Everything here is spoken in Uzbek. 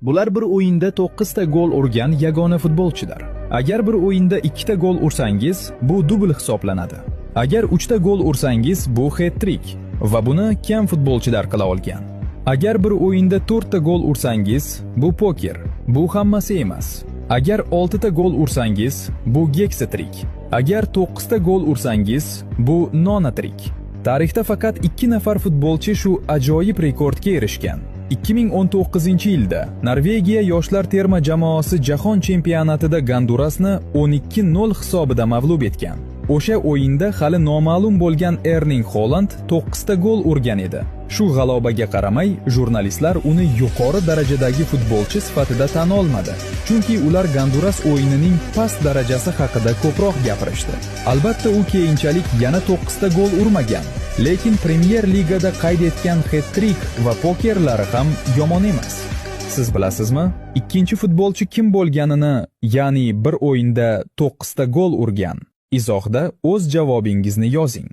Bular bir o'yinda 9 ta gol urgan yagona futbolchilar. Agar bir o'yinda 2 ta gol ursangiz, bu dubl hisoblanadi. Agar 3 ta gol ursangiz, bu het-trik va buni kam futbolchilar qila olgan. Agar bir o'yinda 4 ta gol ursangiz, bu poker. Bu hammasi emas. Agar 6 ta gol ursangiz, bu geksatrik. Agar 9 ta gol ursangiz, bu nonatrik. Tarixda faqat 2 nafar futbolchi shu ajoyib rekordga erishgan. 2019-yilda Norvegiya yoshlar terma jamoasi jahon chempionatida Gondurasni 12-0 hisobida mag'lub etgan. O'sha o'yinda hali noma'lum bo'lgan Erling Holand 9 ta gol urgan edi. Shu g'alabaga qaramay, jurnalistlar uni yuqori darajadagi futbolchi sifatida tan olmadi. Chunki ular Gonduras o'yinining past darajasi haqida ko'proq gapirishdi. Albatta, u keyinchalik yana 9 ta gol urmagan, lekin Premyer Ligada qayd etgan het-trik va pokerlari ham yomon emas. Siz bilasizmi, ikkinchi futbolchi kim bo'lganini, ya'ni bir o'yinda 9 ta gol urgan? Izohda o'z javobingizni yozing.